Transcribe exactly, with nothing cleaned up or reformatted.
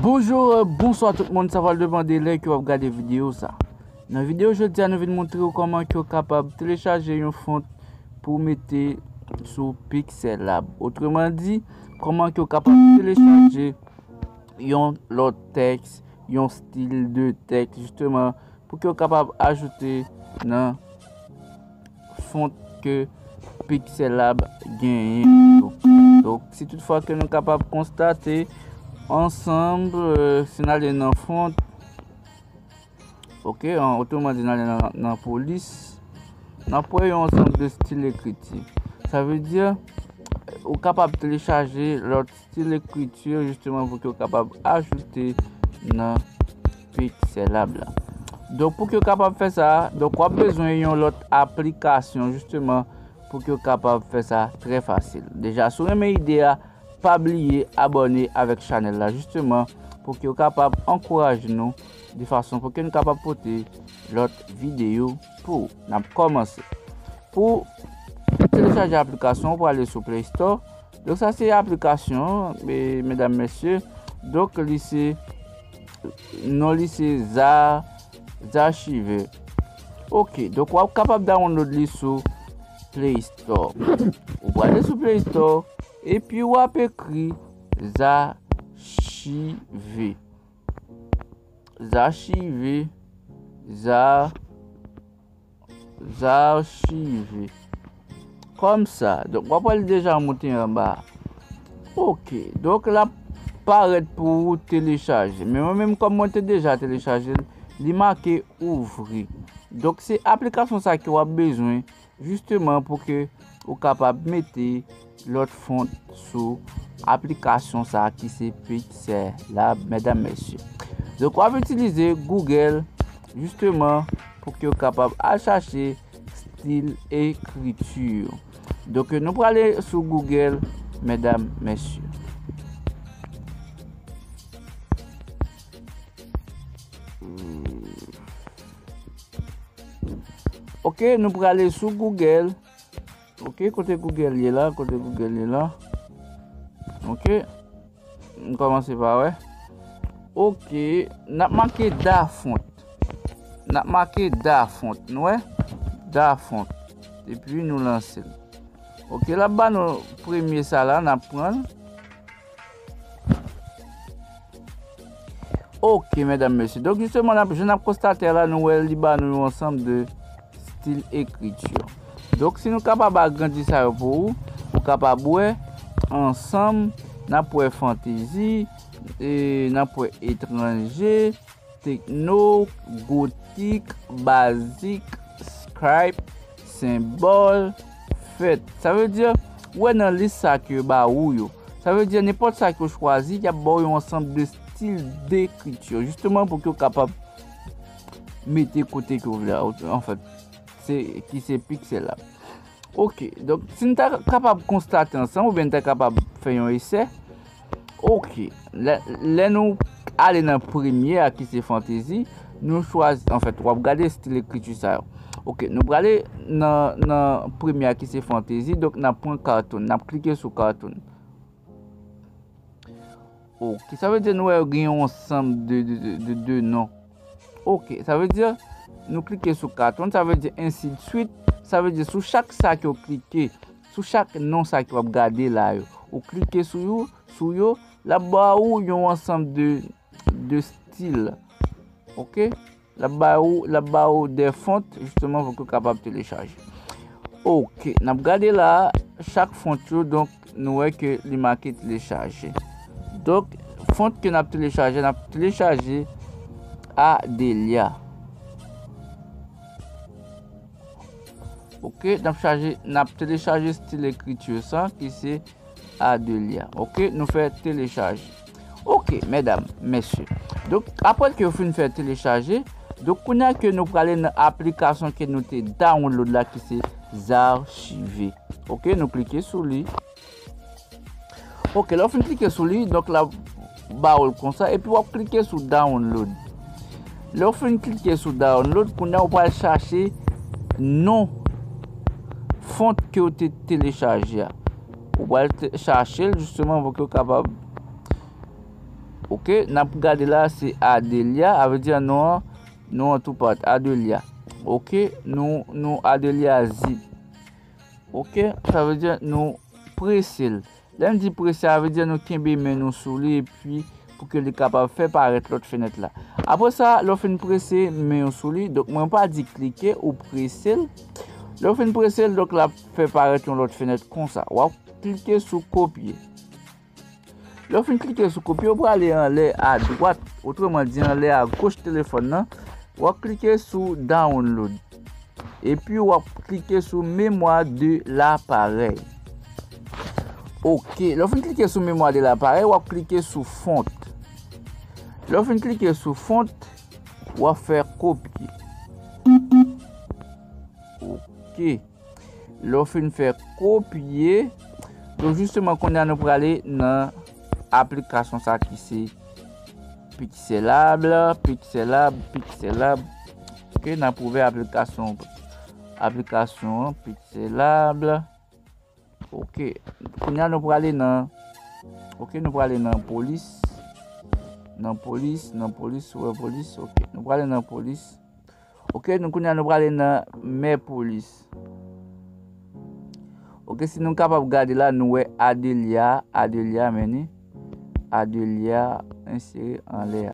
Bonjou, bonswa tout moun, sa pral depann de lè ke w ap gade videyo sa. Nan videyo jodi a, nou vin montre w kòman ke w kapab telechaje yon font pou w mete sou Pixel Lab. Otreman di, kòman ke w kapab telechaje yon lòt tèks, yon stil de tèks, jisteman, pou ke w kapab ajoute nan font ke Pixel Lab genyen yo. Donk, si toutfwa ke nou kapab konstate ansanm, euh, si n ale nan font, ok, an, otreman di, n ale nan, nan polis, n ap wè yon ansanm de stil ekriti. Sa vle di, ou kapab telechaje lòt stil ekriti, jisteman, pou ke w kapab ajoute nan Pixel Lab la. Donk, pou ke w kapab fè sa, donk, w ap bezwen yon lòt aplikasyon, jisteman, pou ke w kapab fè sa trè fasil. Deja, si w renmen ide a, pa bliye abòne avèk chanèl la, jisteman, pou ke w kapab ankouraje nou, de fason pou ke nou kapab pote lòt videyo pou w. N ap kòmanse. Pou telechaje aplikasyon, ou prale sou Play Store. Donk, sa se aplikasyon, e, medam, mesye. Donk, li se, non li se Za, Zachive. Ok, donk w ap kapab download li sou Play Store. Ou prale sou Play Store, epi w ap ekri Zachive. Zachive. Za, Zachive. Kòmsa. Donk, w ap wè l deja monte anba. Ok. Donk, l ap parèt pou ou telechaje. Men mwen menm, kòm mwen te deja telechaje l, li make ouvri. Donk, se aplikasyon sa ke w ap bezwen, jisteman, pou ke ou kapab mete lòt font sou aplikasyon sa ki se Pixel Lab, medam, mesye. Donk, w ap itilize Google, jisteman, pou ke w kapab al chache stil ekriti. Donk, nou prale sou Google, medam, mesye. Ok, nou prale sou Google. Ok, kote Google ye la, kote Google ye la. Ok, m kòmanse pa wè. Ok, n ap make Dafont. N ap make Dafont, nou wè? Dafont. Epi nou lanse l. Ok, l ap ba nou premye sa la, n ap pran l. Ok, medam, mesye. Donk, jisteman, n ap, jan n ap konstate a la, nou wè li ba nou yon ansanm de stil ekriti. Donk, si nou kapab agrandi sa yo pou ou, ou kapab wè ansanm, n ap wè fantezi, e, n ap wè etranje, tekno, gotik, bazik, script, senbòl, fèt. Sa vle di, ou wè nan lis sa ke yo ba ou yo. Sa vle di, nenpòt sa ke w chwazi, y ap ba w yon ansanm de stil dekriti, jisteman, pou ke w kapab mete kote ke w vle a, anfèt, se, ki se Pixel Lab. Ok, donk, si n ta kapab konstate ansanm, oubyen n ta kapab fè yon esè. Ok, lè, lè nou ale nan premye a ki se fantezi, nou chwazi, anfèt, w ap gade stil ekriti sa yo. Ok, nou prale nan, nan premye a ki se fantezi, donk n ap pran cartoon, n ap klike sou cartoon. Ok, sa vle di nou wè gen yon ansanm de, de, de, de, de non. Ok, sa vle di nou klike sou cartoon, sa vle di ensi de swit, sa vle di sou chak sa ke w klike, sou chak non sa ke w ap gade la yo, ou klike sou yo, sou yo, l ap ba ou yon ansanm de, de stil. Ok? L ap ba ou, l ap ba ou de font, jisteman, pou ke w kapab telechaje. Ok, n ap gade la, chak font yo, donk, nou wè ke li make telechaje. Donk, font ke n ap telechaje, n ap telechaje Adelia. Ok, n ap chaje, n ap telechaje stil ekriti sa, ki se Adelia. Ok, nou fè telechaje. Ok, medam, mesye. Donk, apre ke yo fin fè telechaje, donk, kounye a ke nou prale nan aplikasyon ke nou te download la, ki se Zachive. Ok, nou klike sou li. Ok, lè w fin klike sou li, donk, l ap ba ou l konsa, epi w ap klike sou download. Lè w fin klike sou download, kounye a ou pral chache non font ke w te telechaje a. Ou pral te-, chache l jisteman pou ke w kapab Ok, n ap gade la, se Adelia, a vle di non an, non an tou pat, Adelia. Ok, nou, nou Adelia Zip. Ok, sa vle di nou prese l. Lè m di prese, sa vle di nou kenbe men nou sou li epi pou ke li kapab fè parèt lòt fenèt la. Apre sa, lè w fin prese men w sou li, donk mwen pa di klike, ou prese l. Lè w fin prese l, donk l ap fè parèt yon lòt fenèt konsa. W ap klike sou kopye. Lè w fin klike sou kopye, w prale anlè adwat, otreman di anlè agoch telefòn nan, w ap klike sou download. Epi w ap klike sou mémoire de l'appareil. Ok, lè w fin klike sou mémoire de l'appareil, w ap klike sou font. Lè w fin klike sou font, w ap fè kopye. Ok. Lè w fin fè kopye, donk jisteman kounye a nou prale nan aplikasyon sa ki se Pixelab, Pixelab, Pixelab. Ok, n ap ouvè aplikasyon, aplikasyon an, Pixelab. Ok, kounye a nou prale nan, ok, nou prale nan polis, nan polis, nan polis, wè polis, ok, nou prale nan polis. Ok, nou kounye a nou prale nan mè polis. Ok, si nou kapab gade la, nou wè Adelia, Adelia, men ni, Adelia, ensere anlè a.